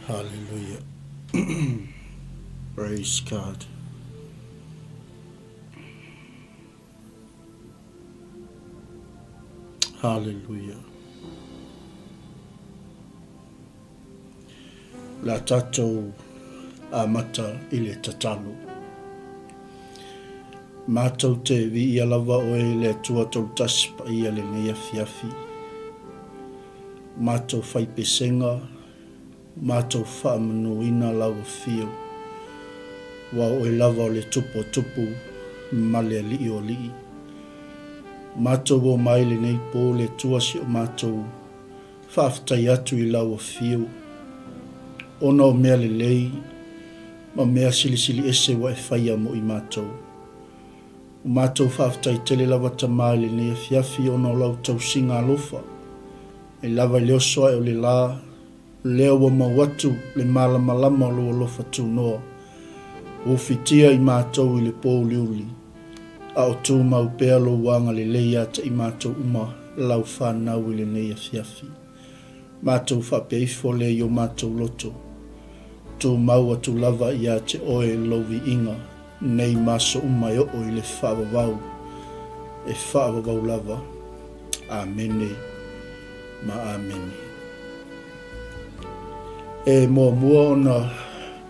Hallelujah. Praise God. Hallelujah. La tātou amata i le tatalo. Mātou te viia lava oe i le Atua Tolutasi paia lenei afiafi. Mātou whai pesenga, mātou whaamanuina lau afio. Ua oe lava o le Tupu o Tupu ma le Alii o Alii. Mātou o mai lenei pō le Atua si o mātou Faafetai atu i lau afio ona o mea lelei ma mea silisili ese ua e faia mo i matou. O matou faafetai tele lava Tama i lenei afiafi ona o lau tausiga alofa e lava i le oso ae o le la, lea ua mau atu le malamalama o lou alofa tunoa ua ufitia i matou i le pōuliuli. A o tumau pea lou agalelei ia te i matou uma lau fanau i lenei afiafi. Matou faapea ifo lea i o matou loto. Tumau atu lava ia te oe lou viiga nei ma aso uma e oo i le faavavau, e faavavau lava. Amene ma amene. E muamua ona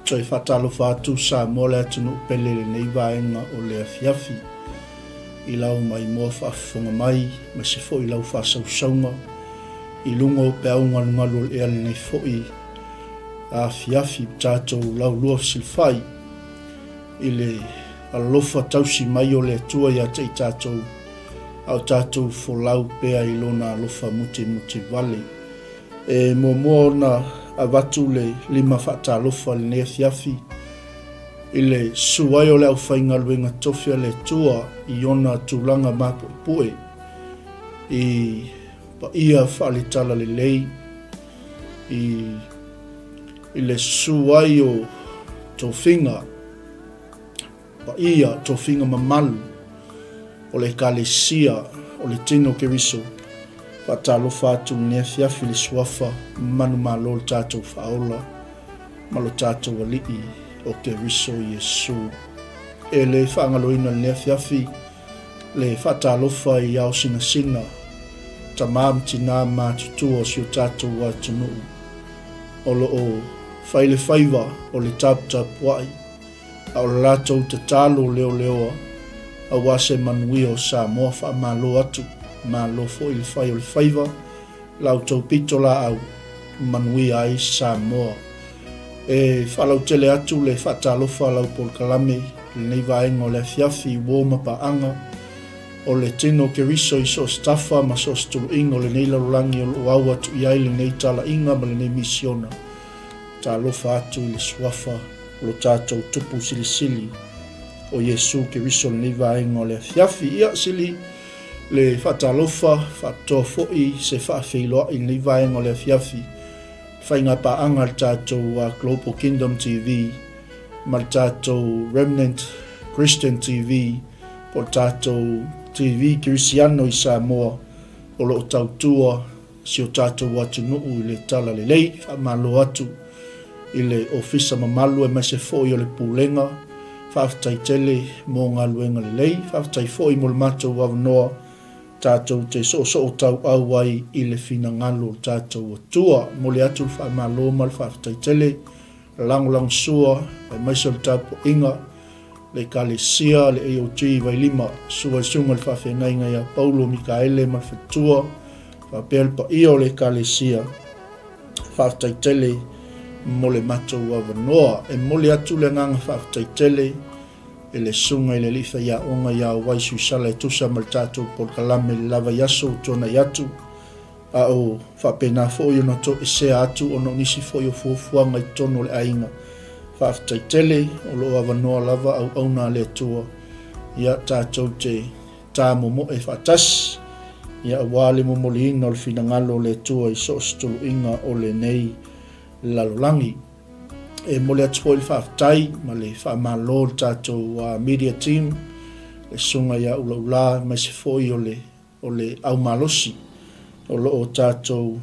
Toe faatalofa atu Samoa le atunuu pele i lenei vaega o le afiafi i lau maimoa faafofoga mai aemaise foi lau faasausauga i luga o peau galugalu o le ea lenei foi afiafi tatou laulua fesilafai i le alofa tausi mai o le Atua ia te i tatou a o tatou folau pea i lona alofa mutimutī vale. E muamua ona avatu le lima faatalofa i lenei afiafi i le susu ai o le aufaigaluega tofi a le Atua i ona tulaga mapuepue i paia faale-talalelei i i le susu ai o tofiga Paia, tofiga mamalu o le Ekalesia o le Tino Keriso, faatalofa atu i lenei afiafi i le Suafa manumalo o le tatou Faaola ma lo tatou Alii o Keriso Iesu. E le faagaloina i lenei afiafi le faatalofa i ao sinasina, tama ma tina matutua o si o tatou atunuu o lo o fai le faiva o le taputapuai a o le latou tatalo leoleoa aua se manuia o Samoa faamalo atu, malo foi le fai o le faiva, la outou pito laau, manuia ai Samoa. E faalautele atu le faatalofa a lau polokalame i lenei vaega o le afiafi i uo ma paaga o le tino Keriso i so o se tafa ma so o se tuluiga o lenei lalolagi o lo o au atu i ai lenei talaiga ma lenei misiona. Talofa atu i le suafa o lo tatou Tupu Silisili o Iesu Keriso lenei vaega o le afiafi. Ia, sili le faatalofa faapitoa foi se faafeiloai i lenei vaega o le afiafi, faiga paaga a le tatou Global Kingdom TV ma le tatou Remnant Christian TV po o le tatou TV Kerisiano i Samoa o lo o tautua si o tatou atunuu i le Talalelei. Faamalo atu i le Ofisa mamalu aemaise foi o le Pulega. Faafetai tele mo galuega lelei. Faafetai foi mo le matou avanoa tatou te soosoo tauau ai i le finagalo o le tatou Atua. Momoli atu le faamalo ma le faafetai tele, lagolagosua aemaise o le tapuaiga le Ekalesia, le AOG i Vailima, Su'a i Suga le Faafeagaiga ia Paulo Mikaele ma le Faletua, faapea le paia o le Ekalesia. Faafetai tele mo le matou avanoa. E momoli atu le agaga faafetai tele i le Susuga i le Alii Faiaoga ia Wai Suisala e tusa ma le tatou polokalame i le la vaiaso ua tuanai atu. A o faapena foi ona toesea atu ona o nisi foi o fuafuaga i totonu o le aiga. Faafetai tele, o lo o avanoa lava auauna a le Atua, ia tatou te tamomoe faatasi, ia aua le momoliina o le finagalo o le Atua i so o se tuluiga o lenei lalolagi. E momoli atu foi le faafetai ma le faamalo i le tatou media team, le Susuga ia Ulaula aemaise foi o le o le aumalosi o lo o tatou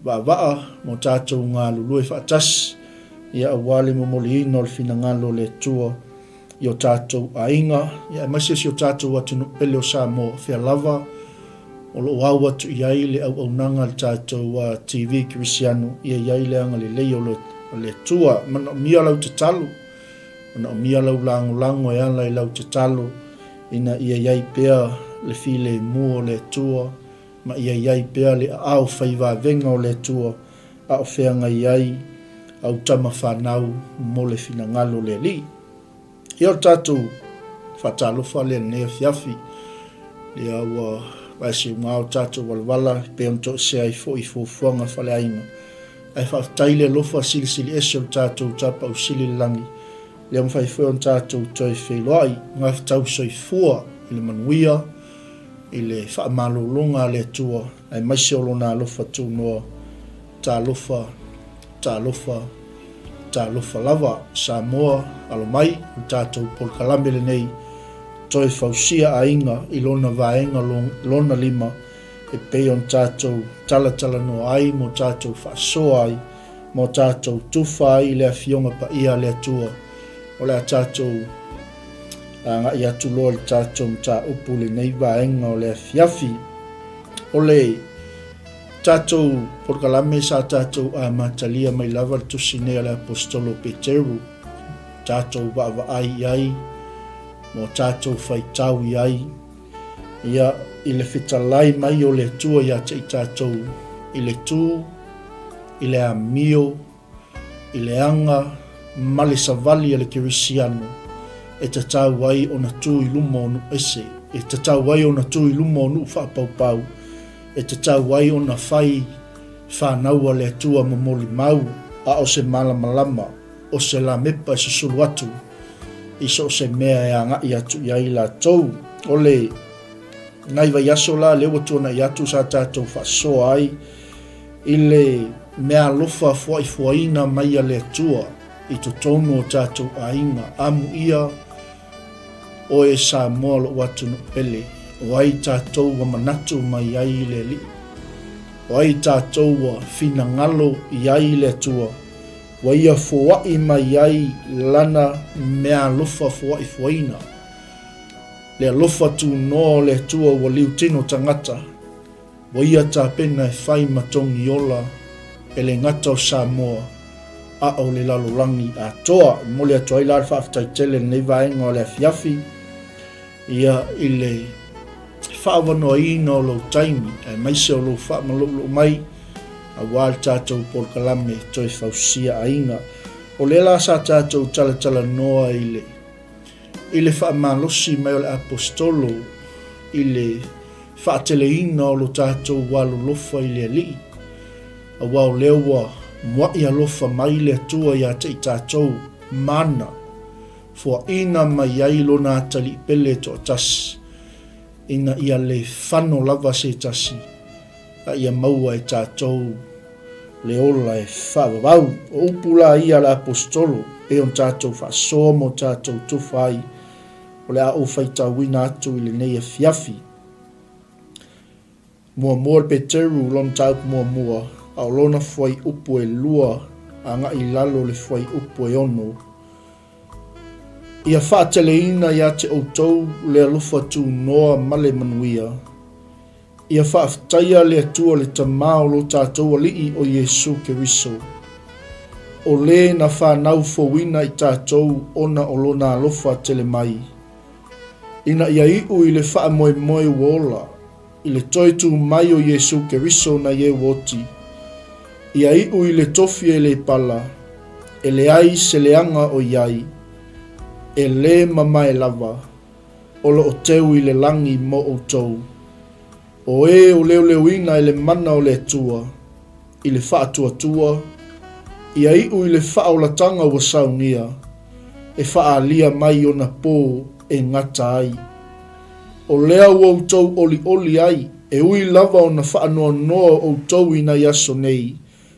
vaavaa ma o tatou galulue faatasi, ia aua le momoliina o le finagalo o le Atua i o tatou aiga, ia aemaise o si o tatou atunuu pele o Samoa, fea lava o lo o au atu i ai le auaunaga a le tatou TV Kerisiano, ia i ai le agalelei o le Atua. Manaomia lau tatalo, manaomia lau lagolago e ala i lau tatalo ina ia i ai pea le filemu o le Atua ma ia i ai pea le aao fai vavega o le Atua a o feagai ai au tama fanau mo le finagalo o le Alii. Ia o le tatou faatalofa lea i lenei afiafi, lea ua vaeseuga o tatou valavala e pei ona toesea ai foi i fuafuaga faaleaiga. Ae faafetai i le alofa silisili ese o le tatou Tapaau Sili i le lagi, lea ua mafai foi ona tatou toe feiloai, gafatau soifua i le manuia, i le faamalologa a le Atua, aemaise o Lona alofa tunoa. Talofa, talofa, talofa lava. Samoa, alo mai, o le tatou polokalame lenei, toe fausia aiga i lona vaega lona lima e pei ona tatou talatalanoa ai ma o tatou faasoa ai ma o tatou tufa ai i le Afioga Paia a le Atua. O le a tatou agai atu loa i le tatou mataupu i lenei vaega o le afiafi. O le tatou polokalame sa tatou amatalia mai lava le tusi nei a le Aposetolo o Peteru, tatou vaavaai i ai, ma o tatou faitau i ai, ia, i le fetalai mai o le Atua ia te i tatou i le tu, i le amio, i le aga ma le savali a le Kerisiano e tatau ai ona tu i luma o nuu ese, e tatau ai ona tu i luma o nuu faapaupau, e tatau ai ona fai fanau a le Atua momoli mau, a o se malamalama, o se lamepa e susulu atu i so o se mea e agai atu i ai latou. O le nai vaiaso la lea ua tuanai atu sa tatou faasoa ai I le meaalofa foaifoaina mai a le Atua i totonu o tatou aiga, amuia oe Samoa lou atunuu pele, o ai tatou ua manatu mai ai i le Alii? O ai tatou ua finagalo i ai i le Atua, ua Ia foai mai ai Lana meaalofa foaifoaina? Le alofa tunoa o le Atua ua liutino tagata, Ua ia tapena e fai ma togi ola e le gata o Samoa a o le lalolagi atoa. E momoli atu ai la le faafetai tele i lenei vaega o le afiafi ia i le faaavanoaina o lou taimi aemaise o lou faamaloulou mai aua le tatou polokalame toe fausia aiga. O lea la sa tatou talatalanoa i le i le faamalosi mai o le Aposetolo i le faateleina o lo tatou alolofa i le Alii, aua o lea ua mua'i alofa mai le Atua ia te i tatou, mana, foaina mai ai Lona atalii pele toatasi, ina ia le fano lava se tasi, a ia maua e tatou le ola e faavavau. O upu la ia a le Aposetolo, pei ona tatou faasoa ma o tatou tufa ai, o le a ou faitauina atu i lenei afiafi. Muamua le Peteru, lona mataupu muamua, a o lona fuaiupu e lua agai i lalo o le fuaiupu e ono. Ia faateleina ia te outou le alofa tunoa ma le manuia. Ia faafetaia le Atua le Tama o lo tatou Alii o Iesu Keriso, o le na fanau fouina i tatou ona o Lona alofa tele mai, ina ia iu i le faamoemoe ua ola i le toe tu mai o Iesu Keriso nai e ua oti, ia iu i le tofi e le pala, e leai se leaga o i ai, e le mamae lava. O lo o teu i le lagi mo outou, o e o leoleoina e le mana o le Atua, i le faatuatua, ia iu i le faaolataga ua saunia, e faaalia mai ona po e gata ai. O lea ua outou olioli ai, e ui lava ona faanoanoa outou i nai aso nei,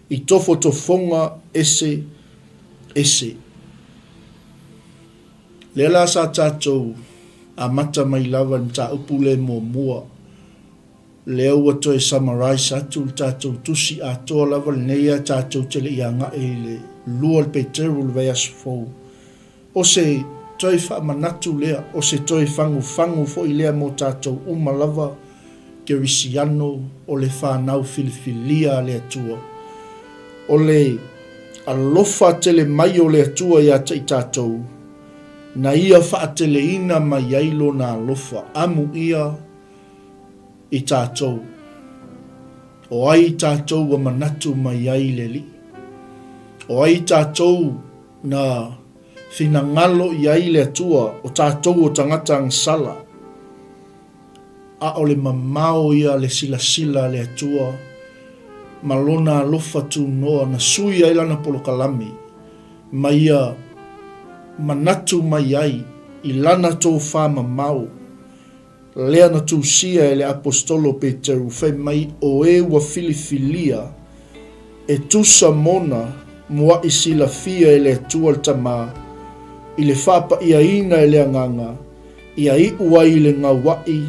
i tofotofoga ese ese. Lea la sa tatou amata mai lava i le mataupu lea muamua. Lea ua toe summarise atu le tatou tusi atoa lava lenei ae tatou te le i agai i le lua o le Peteru i le vaiaso fou. O se toe faamanatu lea, o se toe fagufagu foi lea mo tatou uma lava Kerisiano o le fanau filifilia a le Atua. O le alofa tele mai o le Atua ia te i tatou, na Ia faateleina mai ai Lona alofa, amuia i tatou. O ai tatou ua manatu mai ai le Alii? O ai tatou na finagalo i ai le Atua, o tatou o tagata agasala? A o le mamao ia le silasila a le Atua ma Lona alofa tunoa na sui ai Lana polokalame ma Ia manatu mai ai i Lana tofa mamao Lea na tusia e le Aposetolo o Peteru, fai mai, O e ua filifilia e tusa mona muaʻi silafia e le Atua le Tama, i le faapaʻiaina e le Agaga, ia iʻu ai i le gauaʻi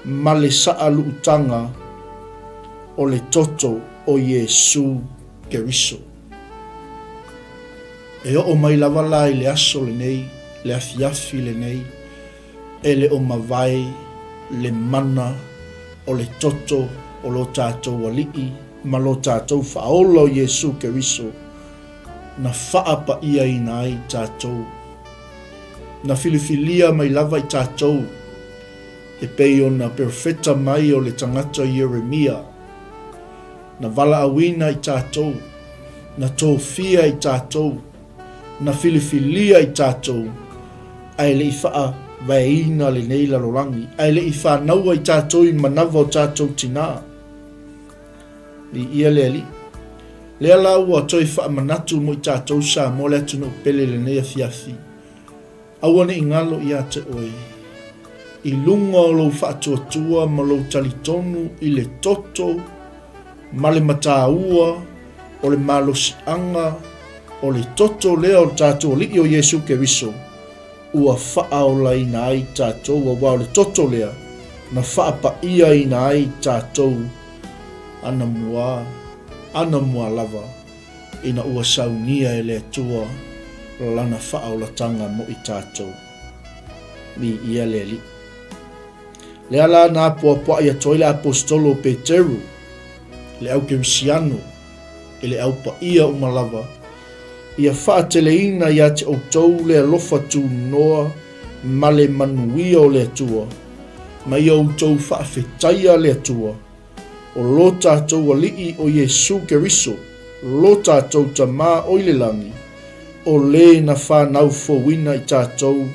ma le saʻaluʻutaga o le toto o Iesū Keriso. E oo mai lava la i le aso lenei, le afiafi lenei, E le o mavae le mana o le toto o lo tatou Alii ma lo tatou Faaola o Iesu Keriso na faapaʻiaina ai tatou. Na filifilia mai lava i tatou e pei ona perofeta mai o le tagata Ieremia, na valaauina i tatou, na tofia i tatou, na filifilia i tatou, ae le i faavaeina lenei lalolagi, ae le i fanaua i tatou i manava o tatou tinā. Viia le Alii. Lea la ua toe faamanatu mo i tatou Samoa le atunuu pele i lenei afiafi. Aua ne i galo ia te oe, i luga o lou faatuatua ma lou talitonu i le toto ma le mataua o le malosiaga o le toto lea o le tatou Alii o Iesu Keriso, ua faaolaina ai tatou, aua o le toto lea na faapaʻiaina ai tatou anamua, anamua lava. ina ua saunia e le Atua Lana faaolataga mo i tatou. Viia le Alii. Lea la na apoapoai atu ai le Aposetolo o Peteru, le au Kerisiano, i le au paia uma lava, ia faateleina ia te outou le alofa tunoa ma le manuia o le Atua, ma ia outou faafetaia le Atua, O lo tatou Alii o Iesu Keriso, lo tatou Tama o i le lagi, o le na fanau fouina i tatou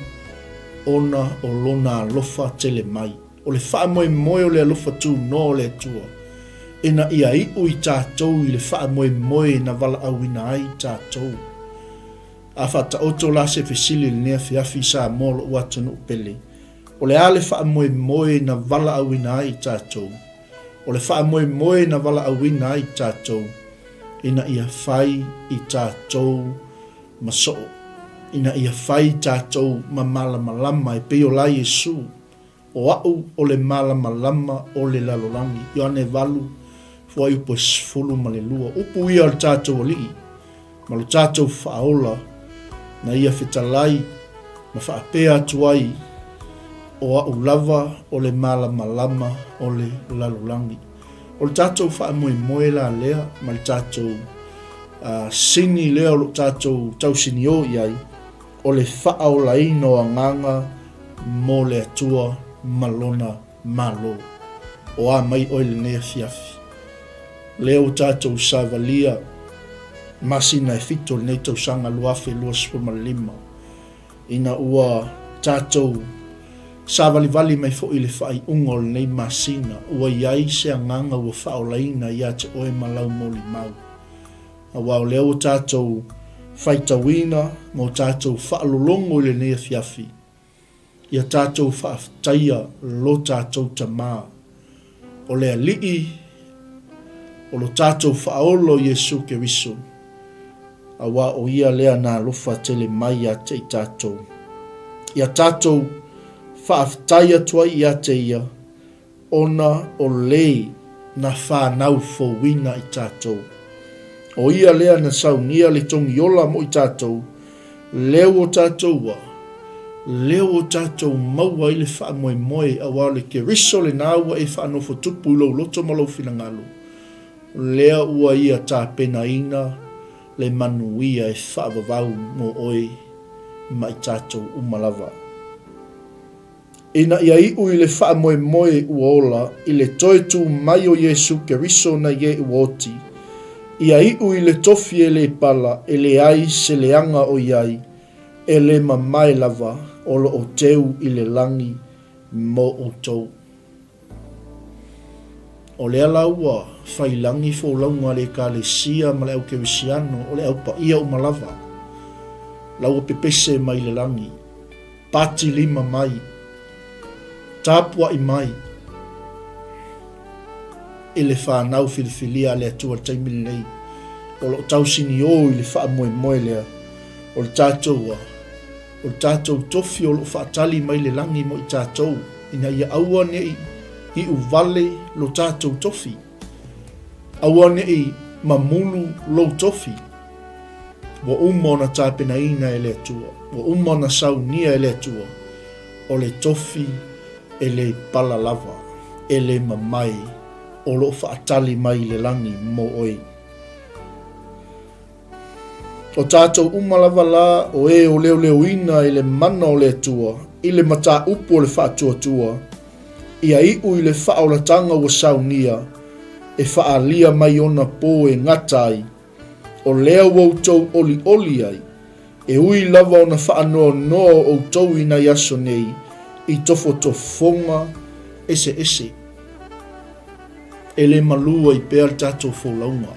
ona o Lona alofa tele mai. O le faamoemoe o le alofa tunoa o le Atua, ina ia iu i tatou i le faamoemoe na valaauina ai tatou. A faataoto la se fesili i lenei afiafi i Samoa lo'u atunuu pele, O le a le faamoemoe na valaauina ai i tatou? O le faamoemoe na valaauina ai tatou ina ia fai i tatou ma soo, ina ia fai tatou ma malamalama e pei o la Iesu, O a'u o le malamalama o le lalolagi. Ioane 8, fuaiupu e 12. Upu ia o le tatou Alii. ma lo tatou Faaola na ia fetalai ma faapea atu ai, O a'u lava o le malamalama o le lalolagi. O le tatou faamoemoe la lea ma le tatou sini lea o lo o tatou tausiniō i ai, o le faaolaina o agaga mo le Atua ma Lona Malo. O a mai oe lenei afiafi? Lea ua tatou savalia masina e fito lenei tausaga 2025, ina ua tatou savalivali mai foi i le faaiuga o lenei masina, ua i ai se agaga ua faaolaina ia te oe ma lau molimau. Aua o lea ua tatou faitauina ma ua tatou faalologo i lenei afiafi, Ia tatou faafetaia lo tatou Tama, o le Alii o lo tatou Faaolo Iesu Keriso, auā o Ia lea na alofa tele mai ia te i tatou. Ia tatou faafetai atu ai ia te Ia. Ona o le na fanau fouina i tatou. O ia lea na saunia le togiola mo i tatou, lea ua tatou a, lea ua tatou maua ai le faamoemoe aua o le Keriso lena ua e faanofotupu i lou loto ma lou finagalo, lea ua ia tapenaina le manuia e faavavau mo oe ma i tatou uma lava. Ina ia iu i le faamoemoe ua ola i le toe tū mai o Iesu Keriso nai e ua oti, ia iu i le tofi e le pala e leai se leaga o i ai, e le mamae lava o lo o teu i le lagi mo outou. O lea la ua fai lagi folauga a le Ekalesia ma le au Kerisiano o le au paia uma lava, la ua pepese mai le lagi. Pati lima mai, tapuai mai i le fanau filifilia a le Atua i le taimi lenei, o lo o tausiniō i le faamoemoe lea o le tatou a, o le tatou tofi o lo o faatali mai le lagi mo i tatou, ina ia aua ne i iu vale lo tatou tofi. Aua ne i mamulu lou tofi. Ua uma ona tapenaina e le Atua, ua uma ona saunia e le Atua, o le tofi e le pala lava, e le mamae, o lo o faatali mai i le lagi mo oe. O tatou uma lava la o e o leoleoina i le mana o le Atua i le mataupu o le faatuatua, ia iu i le faaolataga ua saunia e faaalia mai ona po e gata ai, o lea ua outou olioli ai, e ui lava ona faanoanoa o outou i nai aso nei i tofotofoga eseese. E le malū ai pea le tatou folauga.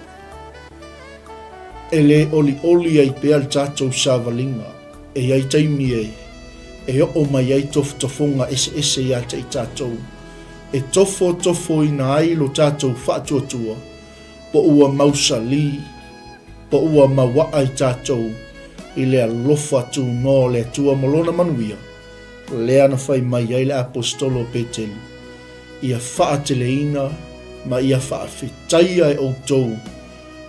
E le olioli ai pea le tatou savaliga. E i ai taimi e e oo mai ai tofotofoga eseese ia te i tatou, e tofotofoina ai lo tatou faatuatua, po ua mausali, po ua mauaa i tatou i le alofa tunoa o le Atua ma Lona manuia, lea na fai mai ai le Aposetolo o Petelu, Ia faateleina ma ia faafetaia e outou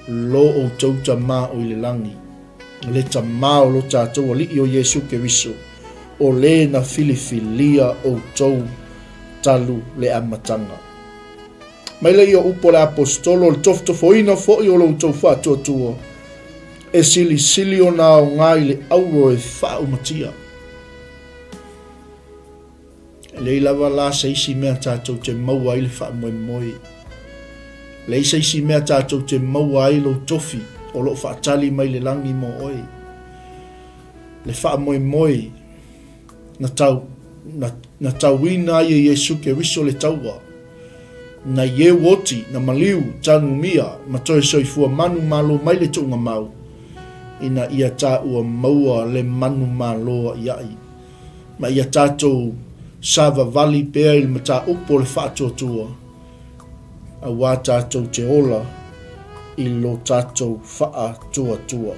lo outou Tama o i le lagi, le Tama o lo tatou Alii o Iesu Keriso, o le na filifilia outou talu le amataga. Mai lea o upu a le Aposetolo, o le tofotofoina foi o lo outou faatuatua, e silisili ona aoga i le auro e faaumatia. E leai lava la se isi mea tatou te maua ai le faamoemoe. Leai se isi mea tatou te maua ai lou tofi o lo o faatali mai le lagi mo oe. Le faamoemoe na tau, na, na tauina ai e Iesu Keriso le taua, na ieu oti, na maliu, tanumia, ma toe soifua manu malo mai le tuugamau, ina ia taua maua le manu malo a'ia'i. Ma ia tatou savavali pea i le mataupu o le faatuatua, auā tatou te ola i lo tatou faatuatua.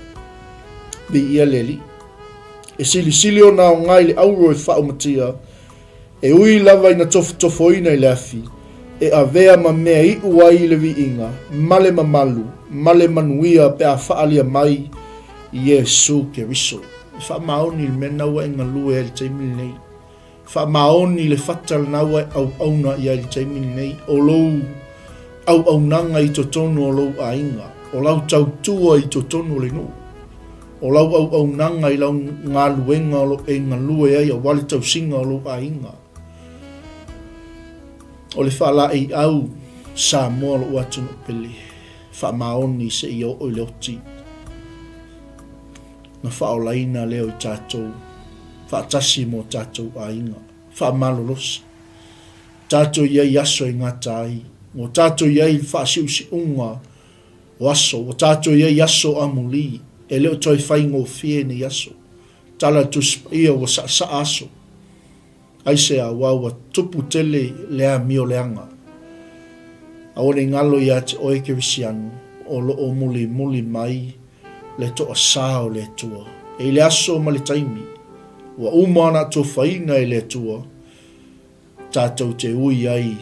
Viia le Alii. E silisili ona aoga i le auro e faaumatia, e ui lava ina tofotofoina i le afi, e avea ma mea iu ai i le viiga, ma le mamalu, ma le manuia pe a faaalia mai Iesu Keriso. E faamaoni le mea lena ua e galue ai i le taimi lenei. Faamaoni le fata lena ua e auauna i ai i le taimi lenei. O lou auaunaga i totonu o lou aiga. O lau tautua i totonu o le nuu. O lau auaunaga i lau galuega o lo o e galue ai aua le tausiga o lou aiga. O le faalaeiau Samoa lou atunuu pele. Faamaoni seia oo i le oti. Na faaolaina lea o i tatou faatasi ma o tatou aiga. Faamalolosi. Tatou i ai i aso e gata ai. Ua tatou i ai i le faasiusiuga o aso. Ua tatou i ai i aso amuli. E le o toe faigofie nei aso. Tala le Tusi Paia ua saasaa aso. Aisea, aua ua tupu tele le amio leaga. Aua ne i galo ia te oe Kerisiano, o lo o mulimuli mai le toasā o le Atua. E i le aso ma le taimi, ua uma ona atofaina e le Atua, tatou te ui ai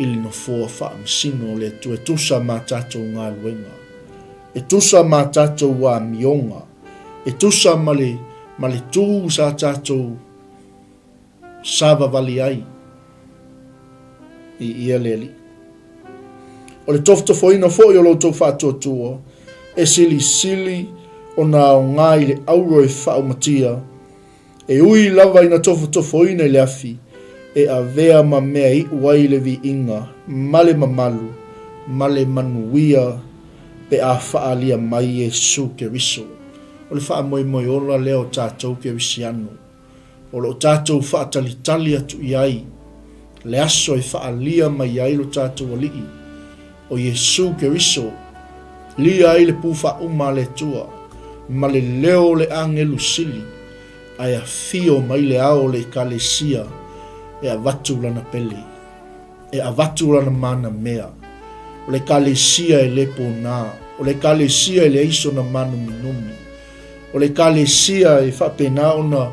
i le nofoa faamasino o le Atua e tusa ma tatou galuega, e tusa ma tatou amioga, e tusa ma le, ma le tū sa tatou savavali ai i ia le Alii. O le tofotofoina foi o lo outou faatuatua, e silisili ona aoga i le auro e faaumatia, E ui lava ina tofotofoina i le afi, e avea ma mea iu ai le viiga ma le mamalu ma le manuia pe a faaalia mai Iesu Keriso. O le faamoemoe ola lea o tatou Kerisiano, o lo o tatou faatalitali atu i ai le aso e faaalia mai ai lo tatou Alii, o Iesu Keriso, lia ai le pū faauma a le Atua, ma le leo o le agelu sili, ae afio mai le ao o le Ekalesia e avatu lana pele, e avatu lana manamea. O le Ekalesia e le pōnā, o le Ekalesia e leai sona mānominumi, o le Ekalesia e faapena ona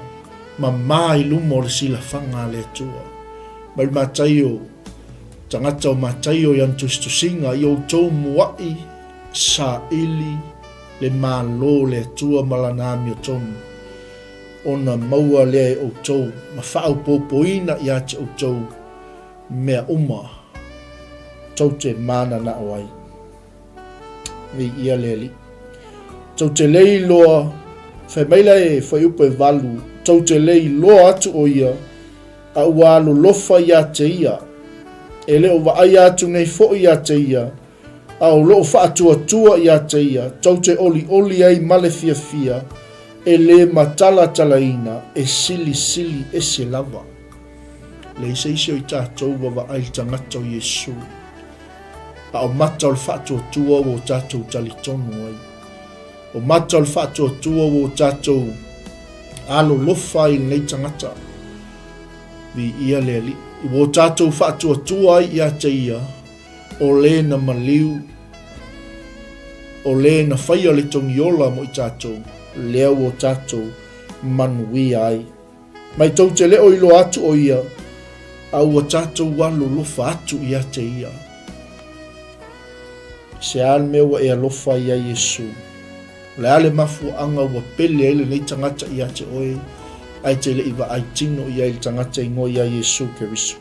mamā i luma o le silafaga a le Atua. Mai le Mataio Tagata o Mataio i ana tusitusiga, i outou muaʻi saili le Malo o le Atua ma Lana amiotonu, ona maua lea e outou ma faaopoopoina ia te outou mea uma tou te mananao ai. Viia le Alii. Tou te le iloa, fai mai la e fuaiupu e valu, tou te le iloa atu ʻo ia, a ua alolofa iā te ia. E le o vaaia atu nei foʻi iā te ia, a o loo faatuatua iā te ia, tou te olioli ai ma le fiafia, e le matalatalaina, e silisili ese lava. Leai se isi o i tatou ua vaai i le tagata o Iesu. A o mata o le faatuatua ua o tatou talitonu ai. O mata o le faatuatua ua o tatou alolofa ai i lenei tagata. Viia le Alii. Ua o tatou faatuatua ai ia te ia, o le na maliu, o le na faia le togiola mo i tatou, lea ua o tatou manuia ai. Mai tou te le o iloa atu o ia, a ua tatou alolofa atu ia te ia. Se a le mea ua e alofa ai ia Iesu? O le a le mafuaaga ua pele ai lenei tagata ia te oe, ae te le i vaai tino i ai i le tagata igoa ia Iesu Keriso?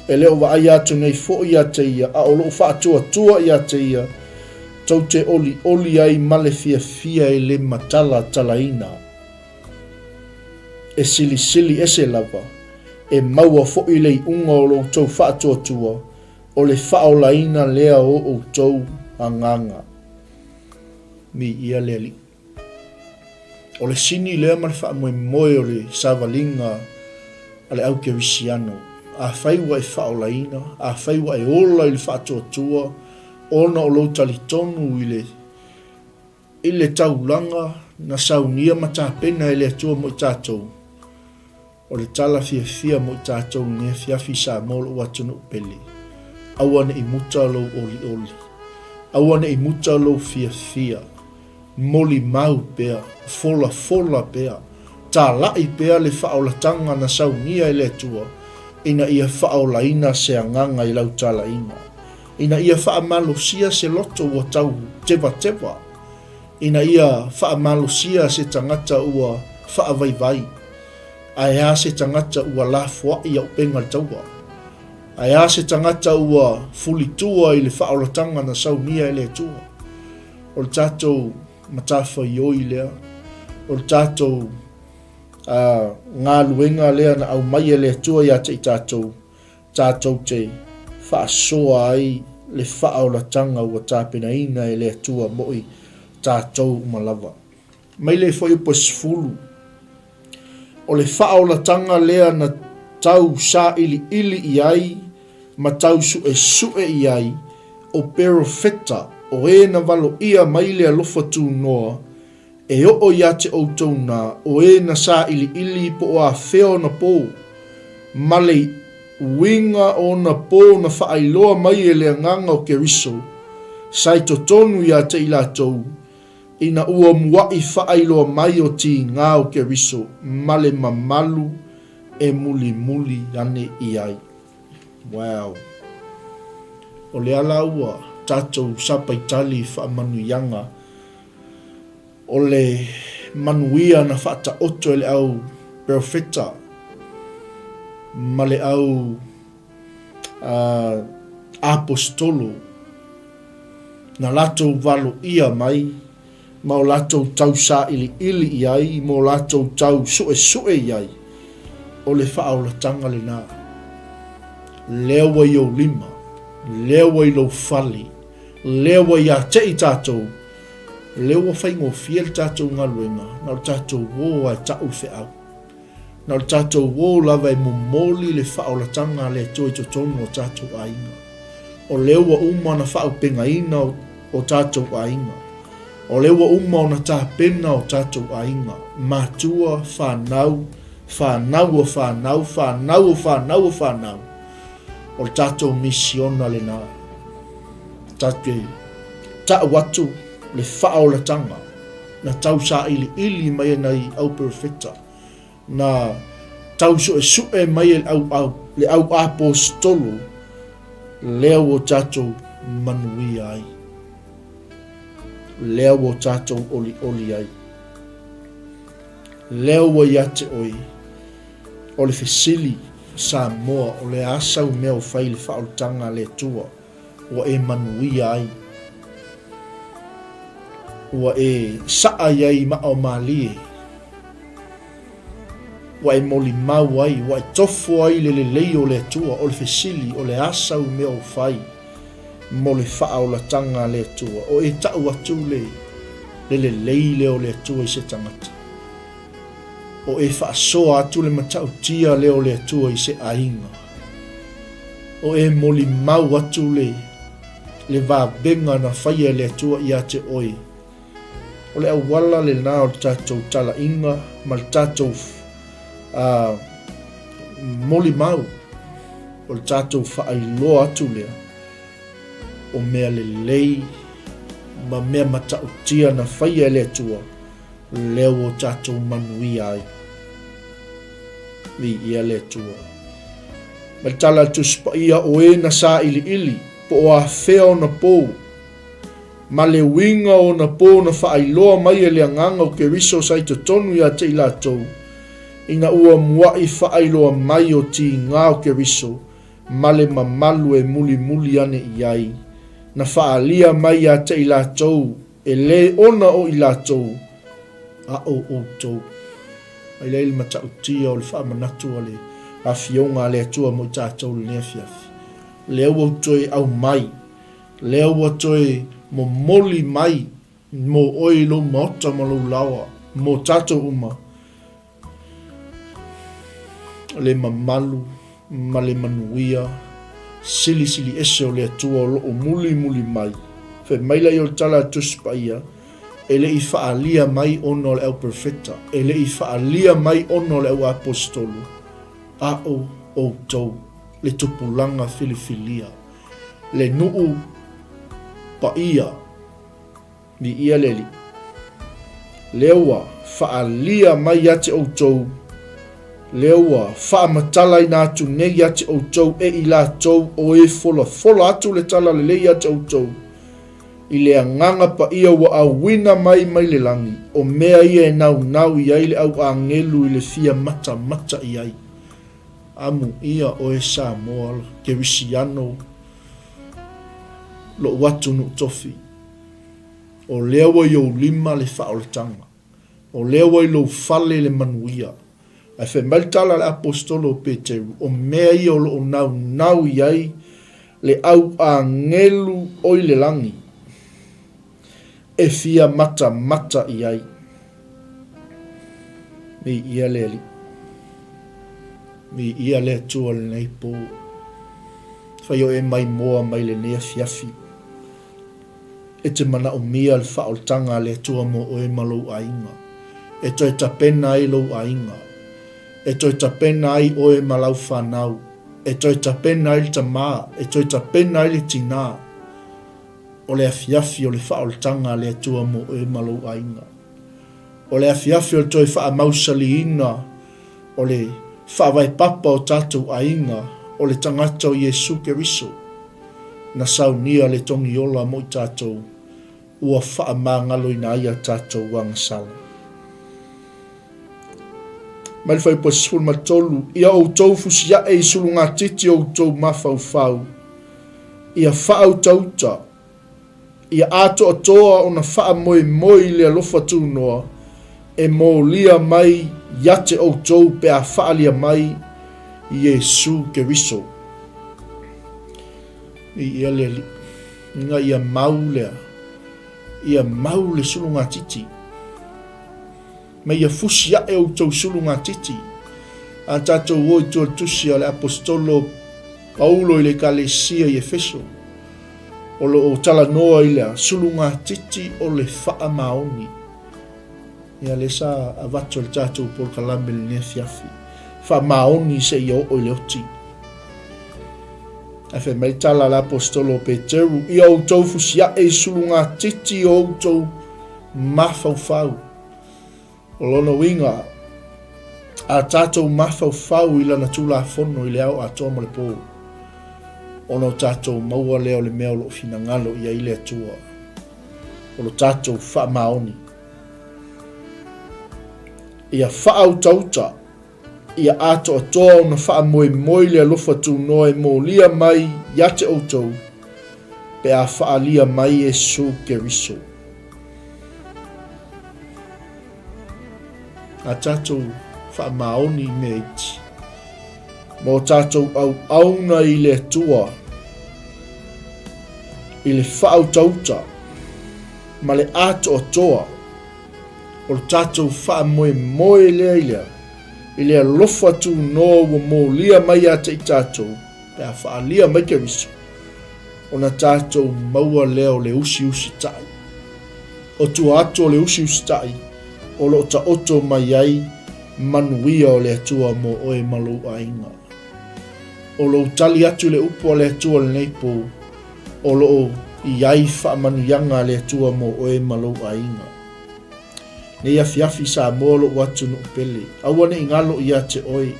E le o vaaia atu nei foʻi ia te ia, a o loo faatuatua ia te ia, tou te olioli ai ma le fiafia e le matalatalaina. E silisili ese lava, e maua foʻi le iuga o lo outou faatuatua, o le faaolaina lea o outou agaga. Miia le Alii. O le sini lea ma le faamoemoe o le savaliga a le au kerisiano, afai ua e faaolaina, afai ua e ola i le faatuatua ona o lou talitonu i le i le taulaga na saunia ma tapena e le Atua mo i tatou, O le tala fiafia mo i tatou i lenei afiafi i Samoa lou atunuu pele. Aua ne i muta lou olioli. Aua ne i muta lou fiafia. Molimau pea, folafola pea, talai pea le faaolataga na saunia e le Atua ina ia faaolaina se agaga i lau talaiga, ina ia faamalosia se loto ua tau tevateva, ina ia faamalosia se tagata ua faavaivai. Ae a se tagata ua lafoai a upega le taua? Ae a se tagata ua fulitua i le faaolataga na saunia e le Atua? O le tatou matafaioi lea, o le tatou uh, galuega lea na aumai e le Atua ia te i tatou, tatou te faasoa ai le faaolataga ua tapenaina e le Atua mo i tatou uma lava. Mai le fuaiupu e 10. O le faaolataga lea na tau sailiili i ai ma tau suesue i ai o perofeta o e na valoia mai le alofa tunoa e oo ia te outou na o e na sailiili po o afea ona po ma le uiga o ona po na faailoa mai e le Agaga o Keriso sa i totonu ia te i latou Ina ua muaʻi faailoa mai o tigā o Keriso ma le mamalu e mulimuli ane i ai. Wow. O le ala ua tatou sapaitali i faamanuiaga o le manuia na faataoto e le au perofeta ma le au aposetolo na latou valoia mai ma o latou tau sailiili i ai ma o latou tau suesue i ai, o le faaolataga lena. Lea ua i ou lima, lea ua i lou fale, lea ua ia te i tatou, lea ua faigofie le tatou galuega, na o le tatou o lava e tau le feau. Na o le tatou o lava e momoli le faaolataga a le Atua i totonu o tatou aiga. O lea ua uma ona faaaupegaina o tatou aiga. O lea ua uma ona tapena o tatou aiga, matua, fanau, fanau o fanau, fanau o fanau o fanau. O le tatou misiona lena. Tatou te tau atu le faaolataga na tausailiili mai e nai au perofeta, na tausuesue mai e le au aposetolo, lea ua tatou manuia ai, lea ua tatou olioli ai, lea ua ia te oe o le fesili Samoa, o le a sau mea o fai i le faaolataga a le Atua? Ua e manuia ai. Ua e saʻa i ai i maʻa o mālie. Ua e molimau ai, ua e tofo ai i le lelei o le Atua, o le fesili, o le a sau mea o fai mo le faaolataga a le Atua? O e tau atu le le lelei lea o le Atua i se tagata. O e faasoa atu le matautia lea o le Atua i se aiga. O e molimau atu le, le vavega na faia e le Atua ia te oe. O le auala lena o le tatou talaiga ma le tatou uh, molimau, o le tatou faailoa atu lea o mea lelei ma mea matautia na faia e le Atua lea ua tatou manuia ai. Viia le Atua. Ma le tala a le Tusi Paia, o e na sailiili, po o afea ona pou, ma le uiga o ona pou na faailoa mai e le Agaga o Keriso sa i totonu ia te i latou, ina ua muaʻi faailoa mai o tiga o Keriso ma le mamalu e mulimuli ane i ai, na faaalia mai ia te i latou E lē ona o i latou, a o outou. Mai lea i le matautia o le faamanatu a le Afioga a le Atua mo i tatou i lenei afiafi. Lea ua ou toe aumai, lea ua toe momoli mai mo oe i lou maota ma lou laoa, mo tatou uma, le mamalu ma le manuia silisili ese o le Atua o lo o mulimuli mai. Fai mai laia o le tala a le Tusi Paia, e le i faaalia mai ona o le au perofeta, e le i faaalia mai ona o le au aposetolo, a o outou, le tupulaga filifilia, le nuu paia. Viia le Alii. Lea ua faaalia mai ia te outou, lea ua faamatalaina atu nei ia te outou e i latou o e folafola atu le tala lelei ia te outou, i le Agaga Paia ua auina mai mai le lagi, o mea ia e naunau i ai le au agelu i le fia matamata i ai. Amuia oe Samoa, Kerisiano, lou atunuu tofi. O lea ua i ou lima le faaolataga. O lea ua i lou fale le manuia. Ae fai mai le tala a le Aposetolo o Peteru, o mea ia o lo o naunau i ai le au agelu o i le lagi, e fia matamata i ai. Viia le Alii. Viia le Atua i lenei po. Fai o e maimoa mai lenei afiafi. E te manaomia le faaolataga a le Atua mo oe ma lou aiga, e toe tapena ai lou aiga, e toe tapena ai oe ma lau fanau, e toe tapena ai le tamā, e toe tapena ai le tinā, o le afiafi o le faaolataga a le Atua mo oe ma lou aiga. O le afiafi o le toe faamausaliina o le. Faavae papa o tatou aiga o le tagata o Iesu Keriso, na saunia le togiola mo i tatou ua faamagaloina ai a tatou agasala. Mai le fuaiupu 13, Ia outou fusiae i sulugatiti o outou mafaufau, ia faautauta, ia atoatoa ona faamoemoe i le alofa tunoa e molia mai ia te outou pe a faaalia mai Iesu Keriso. Viia le Alii, ina ia mau lea, ia mau le sulugatiti. Ma ia fusi ae outou sulugatiti. A tatou o i tua le tusi a le Aposetolo Paulo i le Ekalesia i Efeso, o lo o talanoa i le sulugatiti o le faamaoni. Ia lea sa avatu e le tatou polokalame i lenei afiafi. Faamaoni seia oo i le oti. Ae fai mai le tala a le Aposetolo o Peteru, Ia outou fusiae i sulugatiti o outou mafaufau. O lona uiga, a tatou mafaufau i lana Tulafono i le ao atoa ma le po, ona o tatou maua lea o le mea o lo o finagalo i ai le Atua, o lo tatou faamaoni. Ia faautauta, ia atoatoa ona faamoemoe le alofa tunoa e molia mai ia te outou, pe a faaalia mai Iesu Keriso. A tatou faamaoni i mea iti, ma o tatou auauna i le Atua, i le faautauta ma le atoatoa o le tatou faamoemoe lea i le i le alofa tunoa ua molia mai ia te i tatou, pe a faaalia mai Keriso, ona tatou maua lea o le usiusitai. O tua atu o le usiusitai, o lo o taoto mai ai manuia o le Atua mo oe ma lou aiga. O lou tali atu i le upu a le Atua i lenei po, o lo o i ai faamanuiaga a le Atua mo oe ma lou aiga. Nei afiafi Samoa lou atunuu pele, aua ne i galo ia te oe,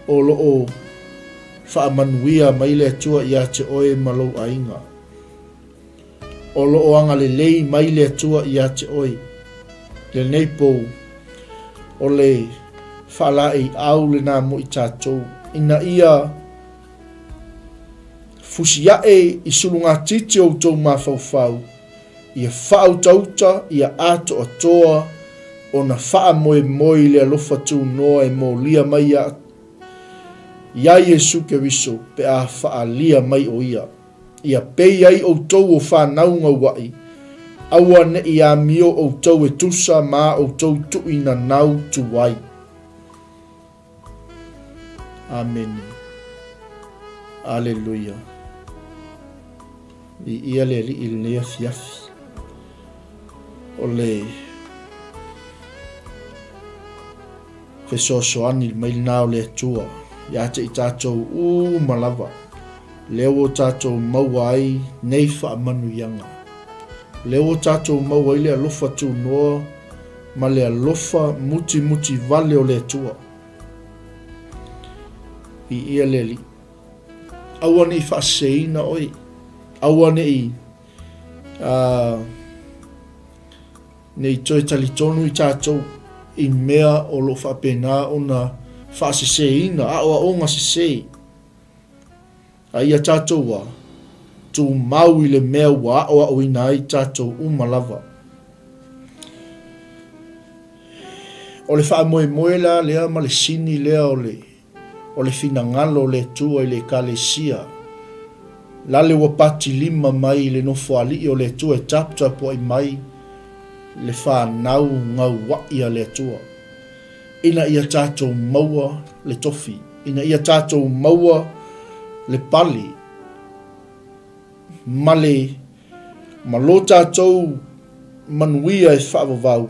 o lo o faamanuia mai le Atua ia te oe ma lou aiga. O lo o agalelei mai le Atua ia te oe. Lenei pou, o le faalaeiau lena mo i tatou, ina ia fusiae i sulugatiti o outou mafaufau, ia faautauta, ia atoatoa ona faamoemoe i le alofa tunoa e molia mai ia iā Iesu Keriso pe a faaalia mai o Ia. Ia pei ai outou o fanau gauaʻi, aua neʻi amio outou e tusa ma a outou tuʻi nanau tuai. Amene. Aleluia. Viia le Alii i lenei afiafi. O le fesoasoani mai lena o le Atua ia te i tatou uma lava, lea ua tatou maua ai nei faamanuiaga. Lea ua tatou maua ai le alofa tunoa ma le alofa mutimuti vale o le Atua. Viia le Alii. Aua ne i faaseseina oe. Aua ne i uh, ne i toe talitonu i tatou i mea o lo o faapena ona faaseseina, aoaoga sese. A ia tatou a, tumau i le mea ua aoaoina ai tatou uma lava. O le faamoemoe la lea ma le sini lea o le o le finagalo o le Atua i le Ekalesia, lale ua patilima mai i le Nofoalii o le Atua e taputapuai mai le fanau gauaʻi a le Atua, ina ia tatou maua le tofi, ina ia tatou maua le pale ma le ma lo tatou manuia e faavavau.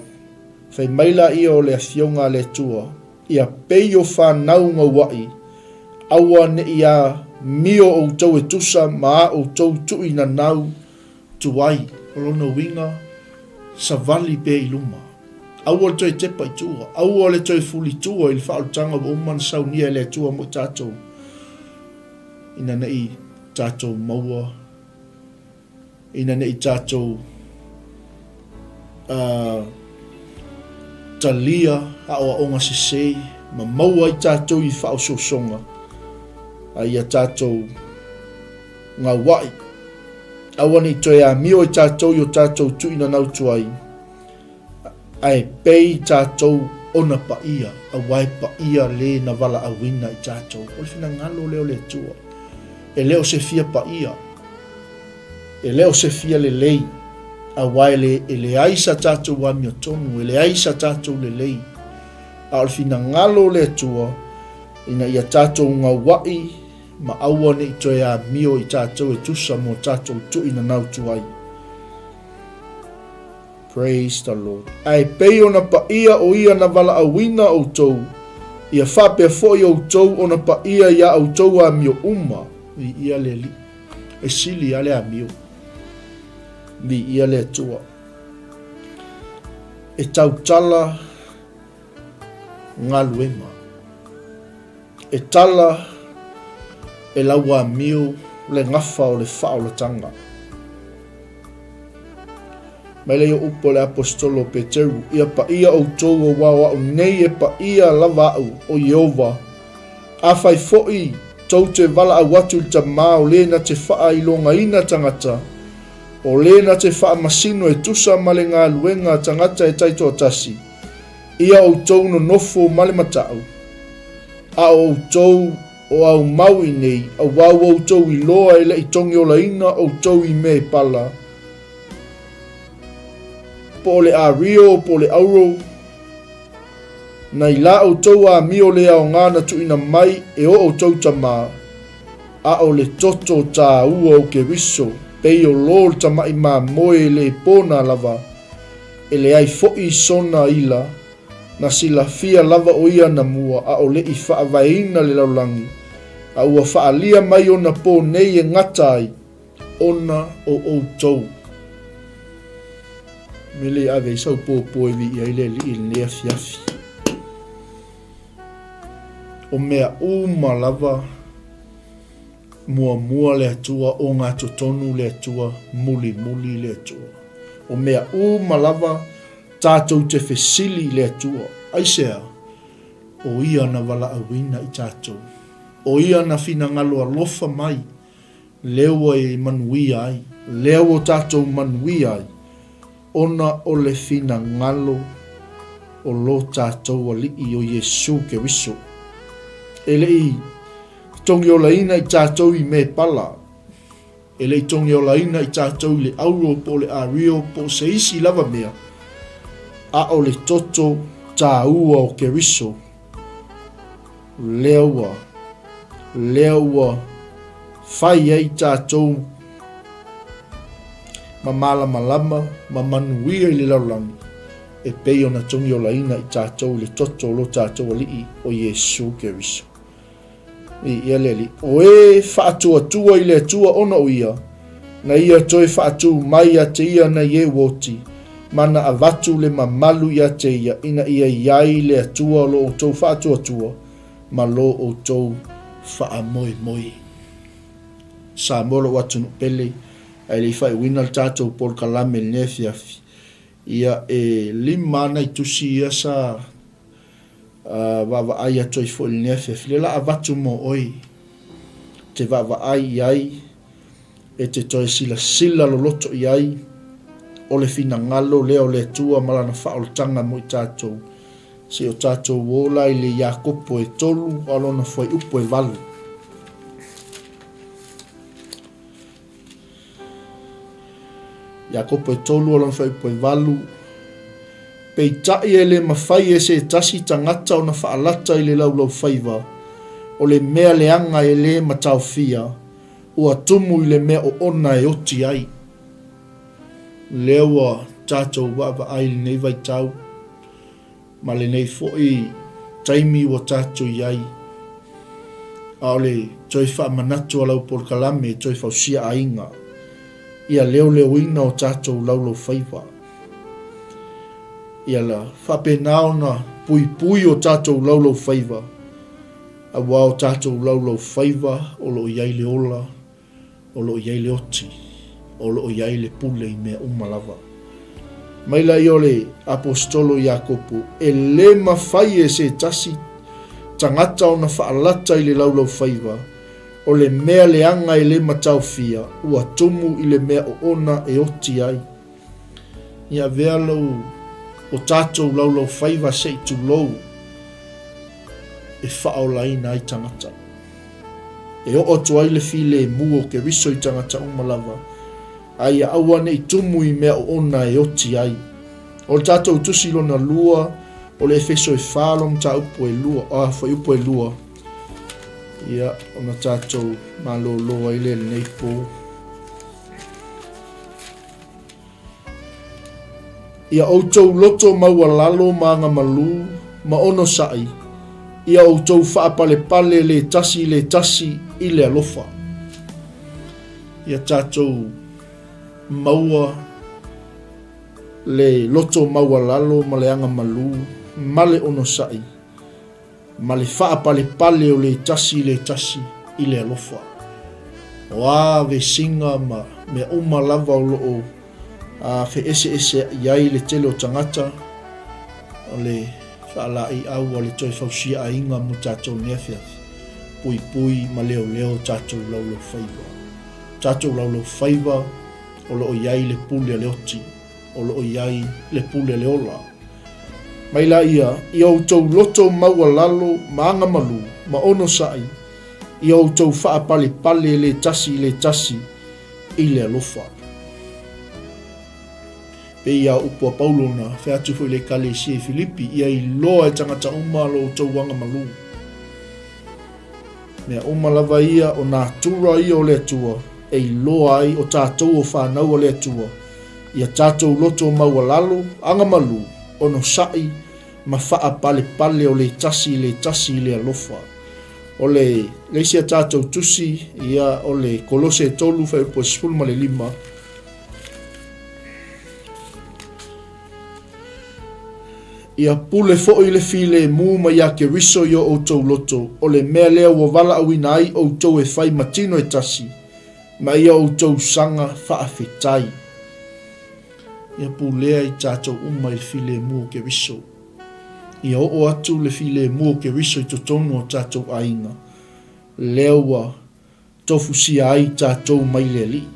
Fai mai laia o le Afioga a le Atua, Ia pei o fanau gauaʻi, aua ne i amio outou e tusa ma a outou tuʻi nanau tuai. O lona uiga, savali pea i luma. Aua le toe tepa i tua, aua le toe fuli tua i le faaolataga ua uma ona saunia e le Atua mo i tatou, ina ne i tatou maua, ina ne i tatou uh, talia aoaoga sese ma maua ai tatou i faaosoosoga a ia tatou gaua'i. Aua ne i toe amio i tatou i o tatou tuuinanautu ai, Ae pei tatou ona paia, aua e paia le na valaauina i tatou. O le finagalo lea o le Atua. E le o se fia paia, e le o se fia lelei, aua e, le, e leai sa tatou amiotonu, e leai sa tatou lelei. A o le finagalo o le Atua, ina ia tatou gaua'i ma aua ne i toe amio i tatou e tusa mo tatou tuuinanautu ai. Praise the Lord. Ae pei ona paia o ia na valaauina outou, ia faapea foi outou ona paia iā outou amio uma. Viia le Alii. E sili lava le amio. Viia le Atua. E tautala galuega. E tala e lau amio le gafa o le faaolataga. Mai lea o upu a le Aposetolo o Peteru, Ia paia outou aua o a'u nei e paia lava a'u, o Ieova. Afai foi tou te valaau atu i le Tamā o lē na te faailogaina tagata, o lē na te faamasino e tusa ma le galuega a tagata e taitoatasi, ia outou nonofo ma le mata'u, a o outou o aumau i nei, aua ua outou iloa e le'i togiolaina outou i mea e pala, po o le ario po o le auro, nai la outou amio le aoga na tuuina mai e o outou tamā, a o le toto tāua o Keriso, pei o lo le tama'i mamoe e le pona lava, e leai fo'i sona ila, na silafia lava o ia na mua a o le'i faavaeina le lalolagi, a ua faalia mai ona pō nei e gata ai ona o outou. Me le ave ai sau pōpō e viia ai le Alii i lenei afiafi. O mea uma lava Muamua le Atua, ogatotonu le Atua, mulimuli le Atua. O mea uma lava tatou te fesili i le Atua. Aisea? O Ia na valaauina i tatou. O Ia na finagalo alofa mai, lea ua e manuia ai, lea ua tatou manuia ai, ona o le finagalo o lo tatou Alii o Iesu Keriso. E le i Togiolaina i tatou i me pala. E le i togiolaina i tatou i le auro po o le ario po o se isi lava mea, a o le toto tāua o Keriso, lea ua, lea ua fai ai tatou ma malamalama ma manuia i le lalolagi, e pei ona togiolaina i tatou i le toto o lo tatou Alii o Iesu Keriso. Viia le Alii. O e faatuatua i le Atua ona o ia, na ia toe faatū mai ia te ia nai e ua oti, ma na avatu le mamalu ia te ia, ina ia i ai le Atua o lo outou faatuatua ma lo outou faamoemoe. Samoa lou atunuu pele, ae le i faaiuina le tatou polokalame i lenei afiafi, ia e lima lava nai tusi ia sa vaavaai atu ai foi i lenei afiafi. Lea la avatu mo oe te vaavaai i ai, e te toe silasila loloto i ai, o le finagalo lea o le Atua ma Lana faaolataga mo i tatou. Se i o tatou ola i le Iakopo e tolu a o lona fuaiupu e valu. Iakopo e tolu o lona fuaiupu e valu. Peitai e le mafai e se tasi tagata ona faalata i le laulaufaiva, o le mea leaga e le mataofia, ua tumu i le mea oona e oti ai. Lea ua tatou vaavaai i lenei vaitau. Ma lenei foi taimi ua tatou i ai, a o le toe faamanatu a lau polokalame e toe fausia aiga, ia leoleoina o tatou laulaufaiva. Ia la faapena ona puipui o tatou laulaufaiva, aua o tatou laulaufaiva o lo o i ai le ola, o lo o i ai le oti, o lo o i ai le pule i mea uma lava. Mai laia o le Aposetolo Iakopo, e le mafai e se tasi tagata ona faalata i le laulaufaiva, o le mea leaga e le mataofia, ua tumu i le mea oona e oti ai. Ia avea lou o tatou laulaufaiva se i tulou e faaolaina ai tagata. E oo atu ai le filemu o Keriso i tagata uma lava, a ia aua ne i tumu i mea oona e oti ai. O le tatou tusi lona lua, o le Efeso e fa lona mataupu e lua, a, fuaiupu e lua, ia, ona tatou malolo ai lea i lenei po. Ia outou loto maualalo ma agamalu ma onosai, ia outou faapalepale le tasi i le tasi i le alofa. Ia tatou maua le loto maualalo ma le agamalu ma le onosai ma le faapalepale o le tasi i le tasi i le alofa. O a vesiga ma mea uma lava o lo o feeseeseaʻi ai le tele o tagata, o le faalaeiau a le toe fausia aiga mo tatou nei afiafi, puipui ma leoleo tatou laulaufaiva. O tatou laulaufaiva o lo o i ai le pule a le oti. o lo o i ai le pule le ola. Mai laia, ia outou loto maualalo ma agamalu ma onosai, ia outou faapalepale le tasi i le tasi i le alofa. Pei a upu a Paulo na fai atu foi i le Ekalesia i Filipi, ia iloa e tagata uma lo outou agamalu. Mea uma lava ia o natura ia o le Atua e iloa ai o tatou o fanau a le Atua, ia tatou loto maualalo, agamalu, onosai, ma faapalepale o le tasi i le tasi i le alofa. O le le isi a tatou tusi, ia o le Kolose e 3 fuaiupu e 15, Ia pule foi le filemu mai ia Keriso i o outou loto, o le mea lea ua valaauina ai outou e fai ma tino e tasi, ma ia outou saga faafetai. Ia pulea i tatou uma i le filemu o Keriso. Ia oo atu le filemu o Keriso i totonu o tatou aiga, lea ua Tofusia ai tatou mai le Alii.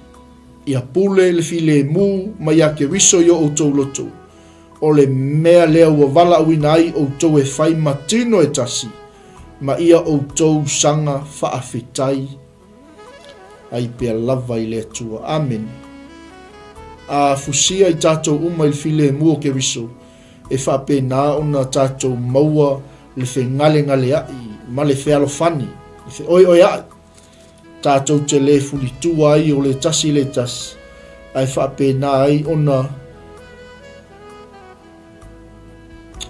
Ia pule le filemu mai ia Keriso i o outou loto, o le mea lea ua valaauina ai outou e fai ma tino e tasi, ma ia outou saga faafetai ai pea lava i le Atua. Amene. A fusia i tatou uma i le filemu o Keriso, e faapena ona tatou maua le fegalegaleaʻi ma le fealofani, le feoeoeaʻi, tatou te lē fulitua ai o le tasi i le tasi, ae faapena ai ona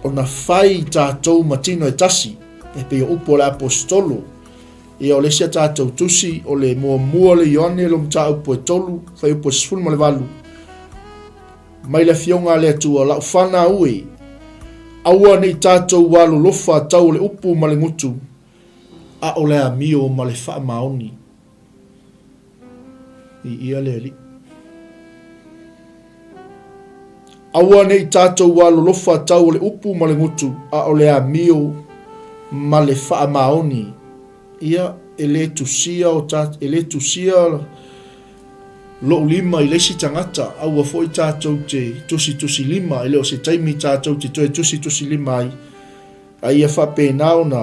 ona fai tatou ma tino e tasi, e pei o upu a le Aposetolo. Ia o le isi a tatou tusi, o le muamua le Ioane lo mataupu e 3, fuaiupu e 18, Mai le Afioga a le Atua, lau fanau e, aua ne i tatou alolofa tau o le upu ma le gutu, a o le amio ma le faamaoni. Viia le Alii. Aua ne i tatou alolofa tau o le upu ma le gutu, a o le amio ma le faamaoni. Ia, e le tusia o ta, e le tusia lou lima i le isi tagata, aua foi tatou te tusitusilima, e le o se taimi tatou te toe tusitusilima ai, a ia faapena ona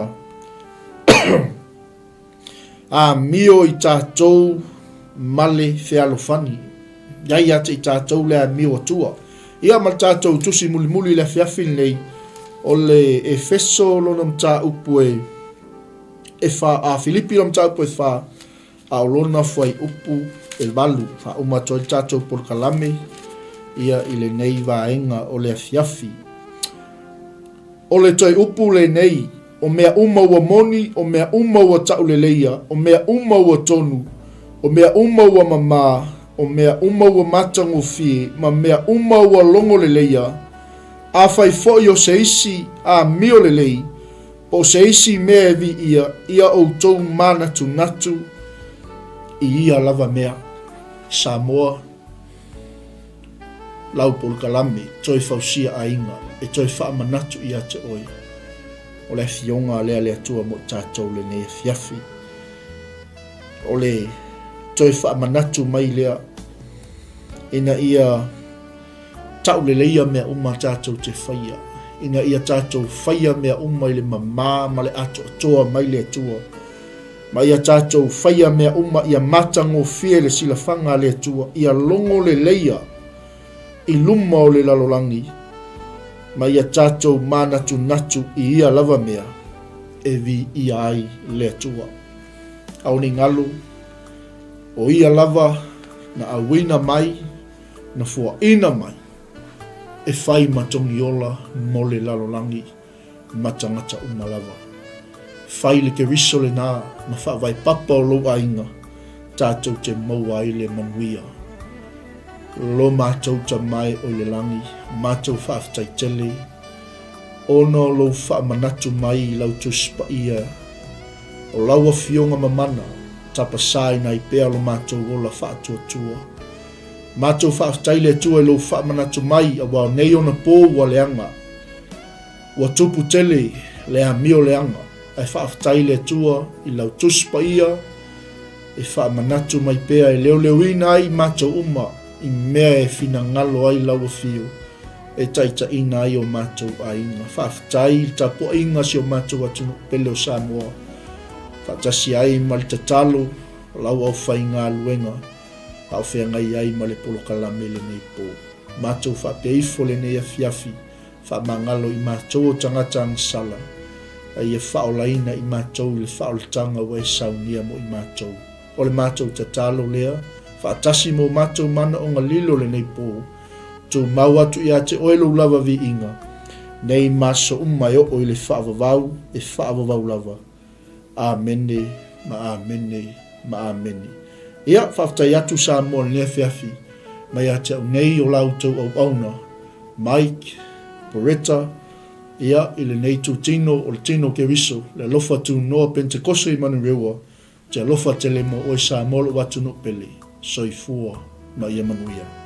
amio i tatou ma le fealofani. I ai ia te i tatou le amio atua. Ia ma le tatou tusi mulimuli i le afiafi lenei, o le Efeso lona mataupu e, e fa, a Filipi lona mataupu e fa, A o lona fuaiupu e valu, faauma atu ai le tatou polokalame ia i lenei vaega o le afiafi. O le toe upu lenei, o mea uma ua moni, o mea uma ua tauleleia, o mea uma ua tonu, o mea uma ua mamā, o mea uma ua matagofie, ma mea uma ua logoleleia, Afai foi o se isi amio lelei, po o se isi mea e viia, ia outou manatunatu i ia lava mea. Samoa, lau polokalame, toe fausia aiga, e toe faamanatu ia te oe. O le afioga lea a le Atua mo i tatou lenei afiafi. O le toe faamanatu mai lea ina ia tau leleia mea uma tatou te faia, ina ia tatou faia mea uma i le mamā ma le atoatoa mai le Atua, ma ia tatou faia mea uma ia matagofie le silafaga a le Atua, ia logo leleia i luma o le lalolagi, ma ia tatou manatunatu i ia lava mea e viia ai le Atua. A o ni galu, o ia lava na auina mai, na fuaina mai, e fai ma togiola mo le lalolagi ma tagata uma lava. Fai le Keriso lena ma faavae papa o lou aiga, tatou te maua ai le manuia. Lo matou Tama e o i le lagi, matou faafetai tele, ona o lou faamanatu mai i lau Tusi Paia, o lau Afioga mamana, tapasaina ai pea lo matou ola faatuatua. Matou faafetai le Atua i lou faamanatu mai, aua o nei ona po ua leaga. Ua tupu tele le amio leaga, ae faafetai le Atua i lau Tusi Paia e faamanatu mai pea e leoleoina ai i matou uma i mea e finagalo ai lau Afio e taitaiina ai o matou aiga. Faafetai i le tapuaiga a si o matou atunuu pele o Samoa, faatasi ai ma le tatalo o lau aufaigaluega a o feagai ai ma le polokalame lenei po. Matou faapea ifo lenei afiafi, faamagalo i matou o tagata agasala, a ia faaolaina i matou i le faaolataga ua e saunia mo i matou. O le matou tatalo lea, faatasi mo matou manaoga lilo lenei po, tumau atu ia te oe lou lava viiga, nei ma aso uma e oo i le faavavau e faavavau lava. Amene ma amene ma amene. Ia, faafetai atu Samoa i lenei afiafi mai ia te au nei o la outou auauna, Mike, Poretta, ia, i lenei itutino o le tino Keriso, le alofa tunoa Pentekose i Manurewa, Te alofa tele mo oe Samoa lou atunuu pele. Soifua ma ia manuia.